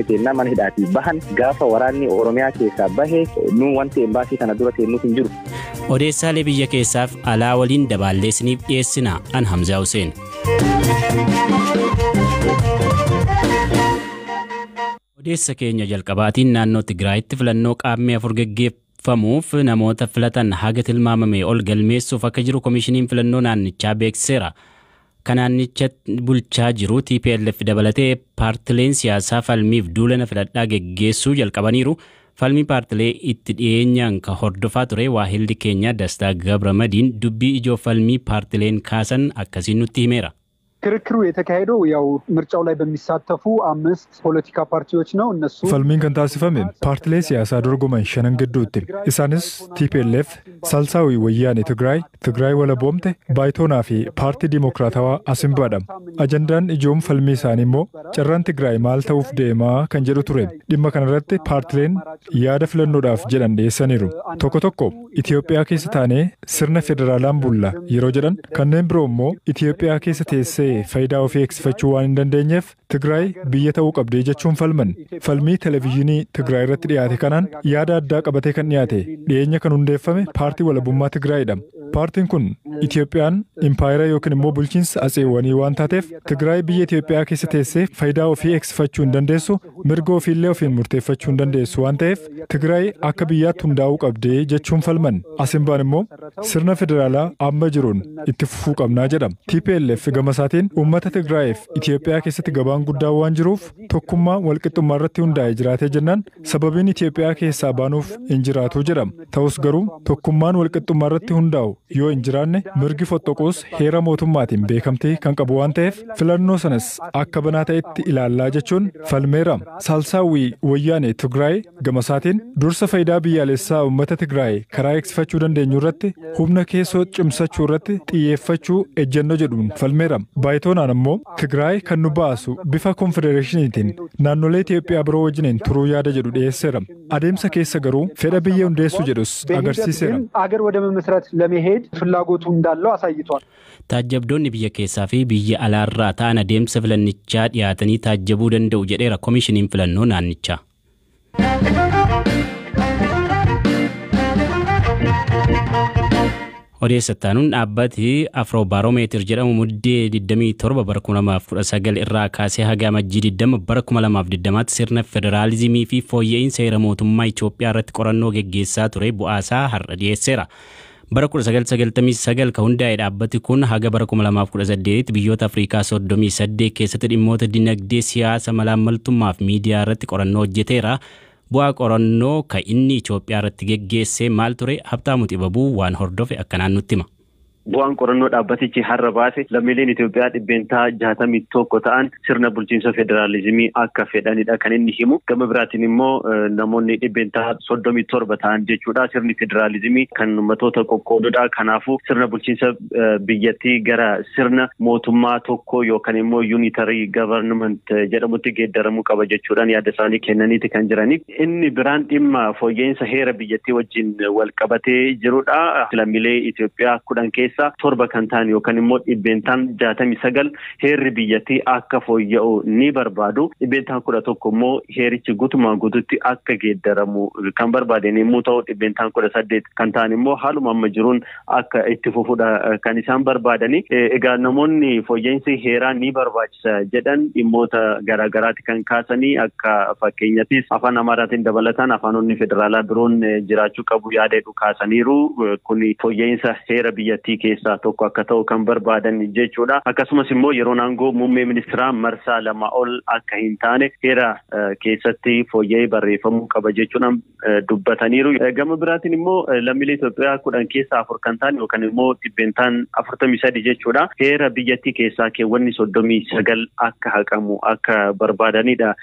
Hidhamtoonni keenya mana hidhaatii bahan gaafa waraanni Oromiyaa keessaa bahe nu wanti embaasii kana dura seennuuf hin jiru. Odeessaalee biyya keessaaf alaa waliin dabaallee isiniif dhiyeessina. An Hamzaa Hussein. Odeessa keenya jalqabaatiin naannoo Tigraayitti filannoo qaammee 4 geggeeffamuuf namoota filatan haga tilmaamame ol galmeessuuf akka jiru koomishiniin filannoo naannichaa beeksiseera. Kan naannicha bulchaa jiru TPLF dabalatee paartileen siyaasaa falmiif duulana filadhaa geggeessuu jalqabaniiru. Falmii paartilee itti dhiyeenyaan ka hordofaa ture waahilli keenya Dastaa Gabramadiin dubbii ijoo falmii paartileen kaasan akkasiin nutti himeera. ክርክሩ የተካሄደው ያው ምርጫው ላይ በሚሳተፉ 5 ፖለቲካ ፓርቲዎች ነው። እነሱ Falmiin kan taasifame paartilee siyaasaa dorgoman shanan gidduutti. Isaanis TPLF, Salsaawii Wayyaanee Tigraay, Tigraay Walaboomte, Baayitoonaa fi Paartii Dimokiraatawaa Asimbaadha. Ajandaan ijoon falmii isaanii immoo carraan Tigraay maal ta'uuf deemaa kan jedhu ture. Dhimma kanarratti paartileen yaada filannoodhaaf jedhan dhiyeessaniiru. Tokko tokko Itoophiyaa keessa taanee sirna federaalaan bulla yeroo jedhan, kanneen biroo immoo Itoophiyaa keessa teessee faayidaa ofii eegsifachuu waan hin dandeenyeef Tigraay biyya ta'uu qabdee jechuun falman. Falmii televezyiinii Tigraay irratti dhiyaate kanaan yaada addaa qabatee kan dhiyaate dhiyeenya kan hundeeffame paartii walabummaa Tigraayidha. Paartiin kun Itoophiyaan impaayera yookiin immoo bulchiinsa atseewwanii waan taateef Tigraay biyya Itoophiyaa keessa teessee faayidaa ofii eegsifachuu hin dandeessu, mirga ofiillee ofiin murteeffachuu hin dandeessu waan ta'eef Tigraay akka biyyaatti hundaa'uu qabdee jechuun falman. Asimbaan immoo sirna federaalaa amma jiruun itti fufuu qabnaa jedhama. TPLF gama isaatiin uummata Tigraayiif Itoophiyaa keessatti gabaan guddaa waan jiruuf tokkummaa walqixxummaa irratti hundaa'ee jiraatee jennaan sababiin Itoophiyaa keessaa baanuuf hin jiraatu jedhama. Ta'us garuu tokkummaan walqixxummaa irratti hundaa'u yoo hin jiraanne mirgi fottoquus heera mootummaatiin beekamtii kan qabu waan ta'eef filannoo sanas akka banaa ta'etti ilaallaa jechuun falmeera. Saalsaawwii Wayyaanee Tigraay gama isaatiin dursa faayidaa biyyaalessaa uummata Tigraay karaa eegsifachuu dandeenyu irratti humna keessoo cimsachuu irratti xiyyeeffachuu ejjennoo jedhuun falmeera. Baayitoonaan immoo Tigraay kan nu baasu bifa konfedereeshiniitiin naannolee Itoophiyaa biroo wajjiniin turuu yaada jedhu dhiyeesseera. Adeemsa keessa garuu fedha biyya hundeessuu jedhus agarsiiseera. አገር ወደ መመስረት ለመሄድ ፍላጎቱ እንዳለው አሳይቷል። Taajjabdoonni biyya keessaa fi biyya alaarraa ta'an adeemsa filannichaa dhiyaatanii taajjabuu danda'u jedheera koomishiniin filannoo naannichaa. Odeessataanuun dhaabbati Afroobaaroomeetir jedhamu muddee 27 bara 2019 irraa kaasee haga amajjii 20 bara 2020 sirna federaalizimii fi fooyya'insa heera mootummaa Itoophiyaa irratti qorannoo geggeessaa ture bu'aasaa har'a dhiyeesseera. Bara 1999 kan hundaa'e dhaabbati kun haga bara 2018 biyyoota Afrikaa 38 keessatti dhimmoota dinagdee, siyaasa, malaammaltummaa fi miidiyaa irratti qorannoo hojjeteera. Bu'aa qorannoo kan inni Itoophiyaa irratti geggeesse maal ture? Habtaamuu Xibabuu waan hordofe akkanaan nutti hima. Bu'aan qorannoo dhaabbatichi har'a baase lammiileen Itoophiyaa 61% ta'an sirna bulchiinsa federaalizimii akka fedhanidha kan inni himu. Gama biraatiin immoo namoonni 37% ta'an jechuudha sirni federaalizimii kan uummattoota qoqqoodudha. Kanaafuu sirna bulchiinsa biyyattii gara sirna mootummaa tokko yookaan immoo unitary government jedhamutti geeddaramuu qaba jechuudhaan yaada isaanii kennaniiti kan jirani. Inni biraan dhimma fooyya'insa heera biyyattii wajjin wal qabatee jirudha. Lammiilee Itoophiyaa 10 keessa 7 kan ta'an yookaan immoo 69% heerri biyyattii akka fooyya'u ni barbaadu. 11% immoo heerichi guutumaan guututti akka geeddaramu kan barbaadan yommuu ta'u, 18% kan ta'an immoo haaluma amma jiruun akka itti fufuudha kan isaan barbaadani. Egaa namoonni fooyya'insi heeraa ni barbaachisa jedhan dhimmoota garaagaraati kan kaasanii, akka fakkeenyattis afaan Amaaraatiin dabalataan afaanonni federaalaa biroon jiraachuu qabu yaada jedhu kaasaniiru. Kun fooyya'insa heera biyyattii keessaa tokko akka ta'u kan barbaadan jechuudha. Akkasumas immoo yeroo aangoo muummee ministeeraa marsaa 2 ol akka hin taane heera keessatti fooyya'ee barreeffamuu qaba jechuudhaan dubbataniiru. Gama biraatiin immoo lammiilee Itoophiyaa 10 keessaa 4 kan ta'an yookaan immoo 43% jechuudha. Heera biyyattii keessaa keewwanni 39 akka haqamu akka barbaadanidha.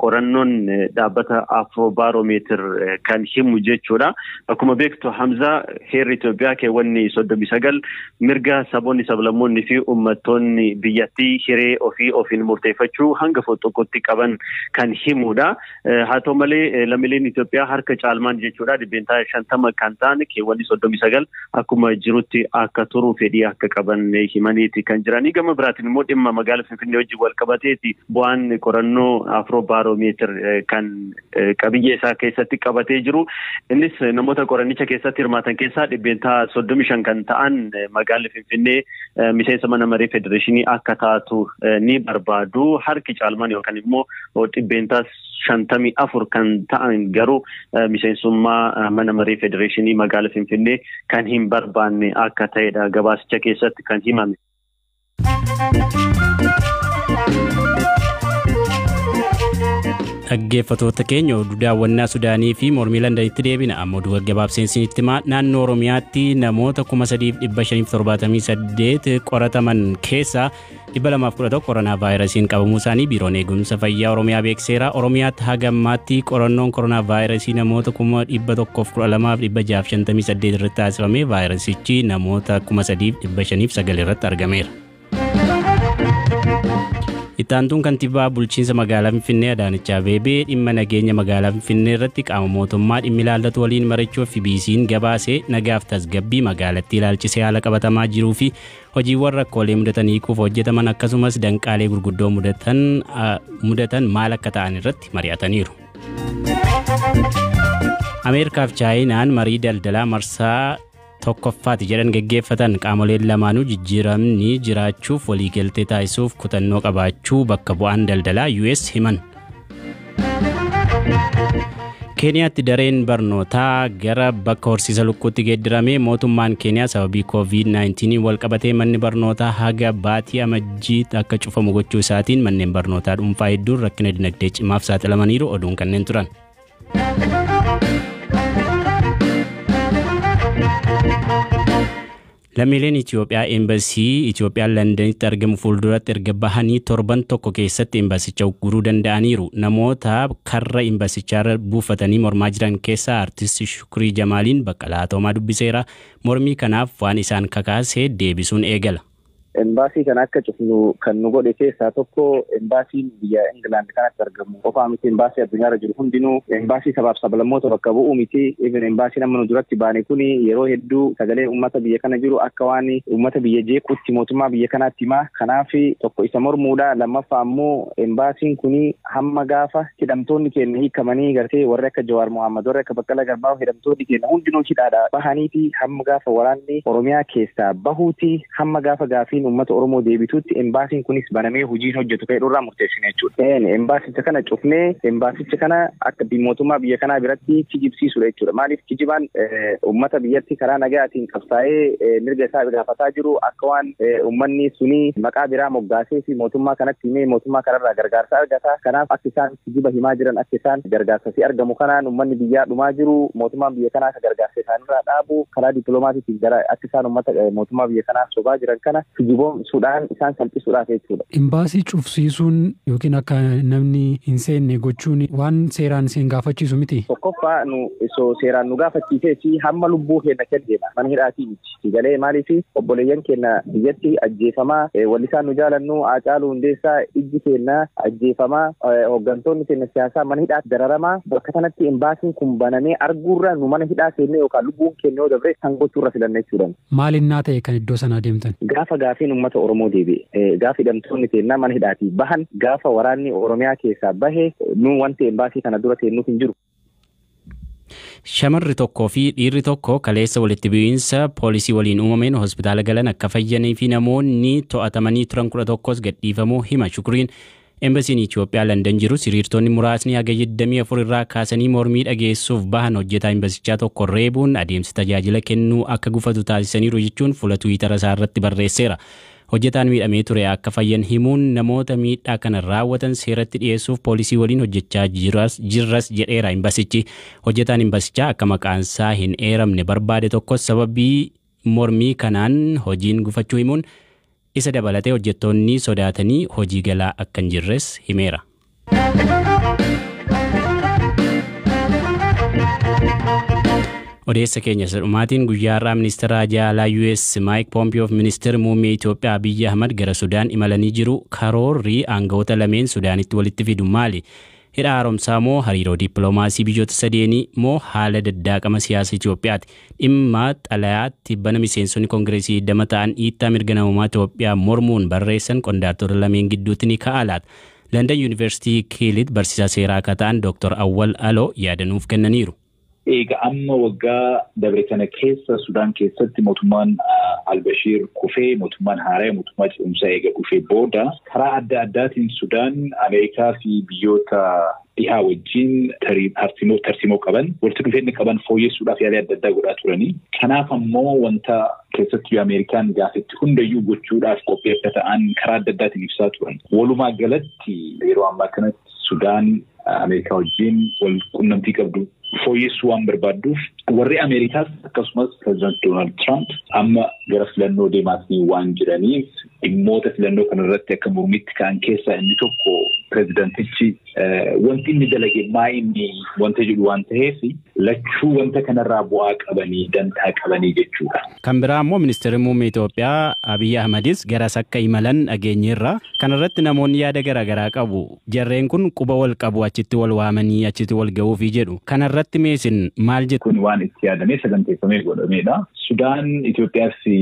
Qorannoon dhaabbata Afroobaaroomeetir kan himu jechuudha. Akkuma beektu Hamza, heerri Itoophiyaa keewwanni 39 39 mirga saboonni, sablammoonni fi uummattoonni biyyattii hiree ofii ofiin murteeffachuu hanga foxoqotti qaban kan himudha. Haa ta'u malee, lammiileen Itoophiyaa harka caalmaan jechuudha, 50% kan ta'an, keewwanni 39 akkuma jirutti akka turu fedhii akka qaban himaniiti kan jiranii. Gama biraatiin immoo dhimma magaalaa Finfinnee wajjin wal qabateeti bu'aan qorannoo Afroo Baaroomeetir kan qabiyyee isaa keessatti qabatee jiru. Innis namoota qorannicha keessatti hirmaatan keessaa 35% kan ta'an magaalli Finfinnee miseensa mana maree federeeshinii akka taatu ni barbaadu. Harki caalmaan yookaan immoo 54% kan ta'an garuu miseensummaa mana maree federeeshinii magaalaa Finfinnee kan hin barbaanne akka ta'edha gabaasicha keessatti kan himame. Dhaggeeffattoota keenya, oduu daawwannaa Sudaanii fi mormii Londanitti deebina. Amma oduu gabaabseen isinitti himaa. Naannoo Oromiyaatti namoota 3578 qorataman keessaa 211 koronaa vaayirasiin qabamuu isaanii Biiroon Eegumsa Fayyaa Oromiyaa beeksiseera. Oromiyaatti haga ammaatti qorannoon koronaa vaayirasii namoota 112,658 irratti taasifame, vaayirasichi namoota 3509 irratti argameera. Ittaantuun kantiibaa bulchiinsa magaalaa Finfinnee Adaanech Abeebee dhimma nageenya magaalaa Finfinnee irratti qaama mootummaa dhimmi ilaallatu waliin mari'achuu FBC'n gabaasee. Nagaaf tasgabbii magaalattii ilaalchisee haala qabatamaa jiruu fi hojiiwwan rakkoolee mudatan hiikuuf hojjetaman, akkasumas danqaalee gurguddoo mudatan maal akka ta'an irratti mari'ataniiru. Ameerikaaf Chaayinaan marii daldalaa marsaa tokkoffaati jedhan geggeeffatan. Qaamoleen lamaanuu jijjiiramni jiraachuuf waliigaltee taasisuuf kutannoo qabaachuu bakka bu'aan daldalaa US himan. Keeniyaatti dareen barnootaa gara bakka horsiisa lukkuutti geeddarame. Mootummaan Keeniyaa sababii COVID-19 wal qabatee manni barnootaa haga baatii Amajjii akka cufamu gochuu isaatiin manneen barnootaa dhuunfaa hedduun rakkina dinagdee cimaaf saaxilamaniiru. Oduun kanneen turan. Lammiileen Itoophiyaa eembasii Itoophiyaa Londanitti argamu fuulduratti erga bahanii torban tokko keessatti eembasicha ugguruu danda'aniiru. Namoota karra eembasichaarra buufatanii mormaa jiran keessaa artisti Shukrii Jamaaliin Baqqalaa Toomaa dubbiseera. Mormii kanaaf waan isaan kakaase deebisuun eegala. Embaasii kana akka cufnu kan nu godhe keessaa tokko, embaasiin biyya Ingilaand kanatti argamu qofaa miti, embaasii addunyaarra jiru hundinuu embaasii sabaaf sablammoota bakka bu'uu miti. Even embaasiin amma nu duratti baane kuni yeroo hedduu sagalee uummata biyya kana jiru akka waan uummata biyya jeequutti mootummaa biyya kanaatti himaa. Kanaaf tokko isa mormuudha. Lammaffaa ammoo embaasiin kuni hamma gaafa hidhamtoonni keenya hiikamanii, gartee warri akka Jawaar Mohaammed, warri akka Baqqalaa Garbaa, hidhamtoonni keenya hundinuu hidhaadha bahaniiti, hamma gaafa waraanni Oromiyaa keessaa bahuuti, hamma gaafa gaafiin uummata Oromoo deebituutti embaasiin kunis banamee hojiin hojjetu kan irraa murteessine jechuudha. Embaasicha kana cufnee embaasicha kana akka mootummaa biyya kanaa biratti kijibsiisudha jechuudha. Maaliif kijibaan uummata biyyatti karaa nagaatiin qabsaa'ee mirga isaa gaafataa jiru akka waan uummanni suni maqaa biraa moggaasee fi mootummaa kanatti himee mootummaa kanarraa gargaarsa argata. Kanaaf akka isaan kijiba himaa jiran, akka isaan gargaarsa si argamu kanaan uummanni biyyaa dhumaa jiru, mootummaan biyya kanaa akka gargaarsa isaanirraa dhaabu karaa dippiloomaatiitiin gara akka isaan uummata mootummaa biyya kanaa sobaa jiran kana kijiboomsuudhaan isaan salphisuudhaaf jechuudha. Imbaasii cufsiisuun yookiin akka namni hin seenne gochuun waan seeraan isin gaafachiisu miti. Tokkoffaa, nu osoo seeraan nu gaafachiisee fi hamma lubbuu keenya kenneedha. Mana hidhaatii miti. Galee maaliif obboleeyyan keenya biyyatti ajjeefamaa, wallisaan nu jaalannu Haacaaluu Hundeessaa ijji keenya ajjeefamaa, hooggantoonni keenya siyaasaa mana hidhaatti dararamaa, bakka kanatti imbaasiin kun banamee arguurra nu mana hidhaa seennee yookaan lubbuun keenya yoo dabre kan gochuurra filanna jechuudha. Maalinnaa ta'e kan iddoo sanaa deemtan? Gaafa gaafiin uummata Oromoo deebi'e, gaafa hidhamtoonni keenya mana hidhaatii bahan, gaafa waraanni Oromiyaa keessaa bahe, nu wanti imbaasii kana dura seennuuf hin jiru. Shamarri tokkoo fi dhiirri tokko kaleessa walitti bu'iinsa poolisii waliin uumameen hospitaala galan akka fayyanii fi namoonni to'atamanii turan 11s gadhiifamuu hima Shukriin. Embasiin Itoophiyaa Landan jiru hiriirtonni muraasni hagayya 24 irraa kaasanii mormii dhageessuuf bahan hojjetaa embasichaa tokko reebuun adeemsi tajaajila kennuu akka gufatu taasisaniiru jechuun fuula Tiwiitara isaa irratti barreesseera. Hojjetaan miidhamee ture akka fayyan himuun, namoota miidhaa kana raawwatan seeratti dhiyeessuuf poolisii waliin hojjechaa jirras jedheera embasichi. Hojjetaan embasichaa akka maqaansaa hin eeramne barbaade tokkos sababii mormii kanaan hojiin gufachuu himuun, isa dabalatee hojjettoonni sodaatanii hojii galaa akka hin jirres himeera. Odeessa keenya sadhumaatiin guyyaa har'aa ministeera haajaa alaa US Mike Pompeo fi ministeerri muummee Itoophiyaa Abiyyi Ahmad gara Sudaan imalanii jiru. Karoorri aangawoota lameen Sudaanitti walitti fidu maali? Hidha haaromsaa moo hariiroo dippiloomaasii biyyoota sadeenii moo haala daddaaqama siyaasa Itoophiyaati? Dhimma xalayaatti bana miseensonni koongireesii 20 ta'an dhiittaa mirga namummaa Itoophiyaa mormuun barreessan qondaaltota lameen gidduutti ni ka'a laata? London Yuunivarsiitii Kiilitti barsiisaa seeraa akka ta'an Dr. Awwal Aloo yaadanuuf kennaniiru. Egaa amma waggaa dabre kana keessa Sudaan keessatti mootummaan Albashiir kufee, mootummaan haaraa, mootummaa ce'umsaa eega kufee booda karaa adda addaatiin Sudaan Ameerikaa fi biyyoota dhihaa wajjin tarsiimoo qaban, walitti dhufeenya qaban fooyyessuudhaaf yaalii adda addaa godhaa turanii. Kanaaf ammoo wanta keessattuu Ameerikaan gaafetti hundayyuu gochuudhaaf qophii akka ta'an karaa adda addaatiin ibsaa turan. Walumaa galatti yeroo ammaa kanatti Sudaan Ameerikaa wajjin wal qunnamtii qabdu fooyyessuu waan barbaadduuf, warri Ameerikaas akkasumas pireezidaant Doonaald Tiraamp amma gara filannoo deemaatii waan jiraniif, dhimmoota filannoo kanarratti akka mormitti ka'an keessaa inni tokko pireezidaantichi wanti inni dalage maa inni wanta jedhu waan ta'eef, lachuu wanta kanarraa bu'aa qabanii, dantaa qabanii jechuudha. Kan biraa immoo ministeerri muummee Itoophiyaa Abiyyi Ahmadis garas akka imalan dhageenyeerra. Kanarratti namoonni yaada garaagaraa qabu. Jarreen kun quba wal qabu, achitti wal waamanii achitti wal ga'uufii jedhu. Kanarratti meesin maal jettu? Kun waan itti yaadamee saganteeffamee godhamedha. Sudaan, Itoophiyaa fi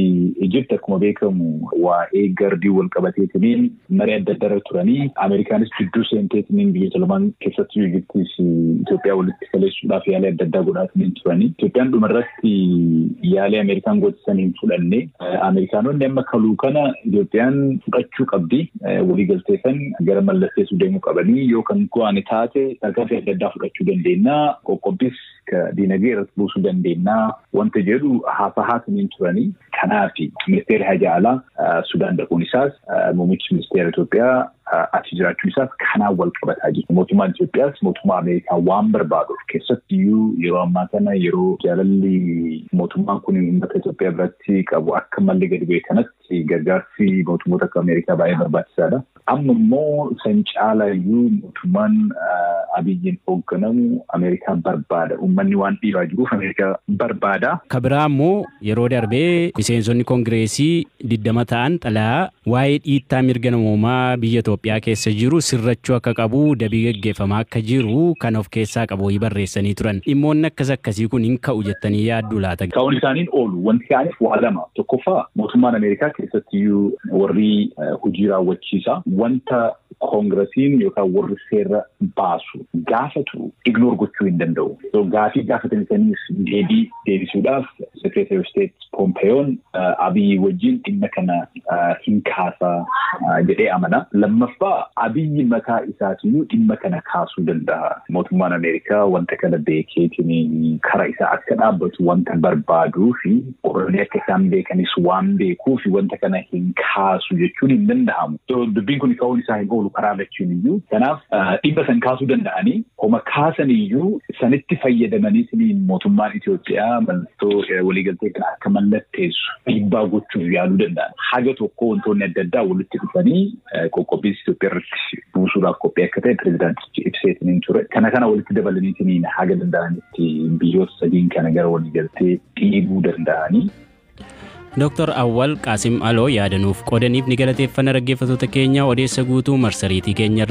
Ijipt akkuma beekamu waa'ee gardii wal qabateetiin marii adda addaa irra turanii, Ameerikaanis gidduu seenteetiin biyyoota lamaan keessattuu Ijiptii fi Itoophiyaa walitti kaleessuudhaaf yaalii adda addaa godhaatiin turanii. Itoophiyaan dhumarratti yaalii Ameerikaan gootisan hin fudhanne. Ameerikaanonni amma kaluu kana Itoophiyaan fudhachuu qabdi. Waliigaltee san gara mallatteessuu deemuu qabanii, yoo kan go'ane taate tarkaanfii adda addaa fudhachuu dandeenya. Qoqqobbis diinagdee irratti buusuu dandeenya. Wanta jedhu haasa'aatiin turanii. Kanaaf ministeerri haajaa alaa Sudaan dhaquun isaas, muummichi ministeera Itoophiyaa achi jiraachuun isaas kanaan wal qabataa jiru. Mootummaan Itoophiyaas mootummaa Ameerikaa waan barbaaduuf, keessattiyyuu yeroo ammaa kana yeroo jaalalli mootummaan kun uummata Itoophiyaa biratti qabu akka malee gadi bu'e kanatti, gargaarsi mootummoota akka Ameerikaa baay'ee barbaachisaadha. Amma immoo san caalayyuu mootummaan Abiyyiin hoogganamu Ameerikaa barbaada. Uummanni waan dhiibaa jiruuf Ameerikaa barbaada. Ka biraa immoo yeroo darbee miseensonni koongireesii 20 ta'an xalayaa waa'ee dhiittaa mirga namoomaa biyya Itoophiyaa keessa jiru sirrachuu akka qabu, dabii gaggeeffamaa akka jiru kan of keessaa qabu barreessanii turan. Dhimmoonni akkas akkasii kun hin ka'u jettanii yaadduu laata? Ka'uun isaaniin oolu. Wanti ka'aniif waa lama. Tokkoffaa, mootummaan Ameerikaa keessattiyyuu warri hojii raawwachiisaa wanta koongiresiin yookaan warri seera baasu gaafatu ignore gochuu hin danda'u. Gaafii gaafatan saniif deebii deebisuudhaaf Secretary of State Pompeyoon Abiyyi wajjin dhimma kana hin kaasaa jedhee amana. Lammaffaa, Abiyyi mataa isaatiyyuu dhimma kana kaasuu danda'a. Mootummaan Ameerikaa wanta kana beekeetiin karaa isaa akka dhaabbatu wanta barbaaduu fi qorannee akka isaan beekanis waan beekuu fi wanta kana hin kaasu jechuun hin danda'amu. Dubbiin kun ka'uun isaa hin oolu karaa lachuun iyyuu. Kanaaf dhimma san kaasuu danda'anii, homa kaasan iyyuu sanitti fayyadamanii mootummaan Itoophiyaa mallattoo waliigaltee kana akka mallatteessu dhiibbaa gochuuf yaaluu danda'an. Haga tokko wantoonni adda addaa walitti dhufanii qoqqobbiis Itoophiyaa irratti buusuudhaaf qophii akka ta'e pireezidaantichi ibseetiin ture. Kana walitti dabalaniitiin haga danda'anitti biyyoota sadiin kana gara waliigaltee dhiibuu danda'anii. Dr. Awwal Qaasim Aloo yaadanuuf qoodaniif ni galateeffanna. Dhaggeeffattoota keenya, odeessa guutuu marsariitii keenya.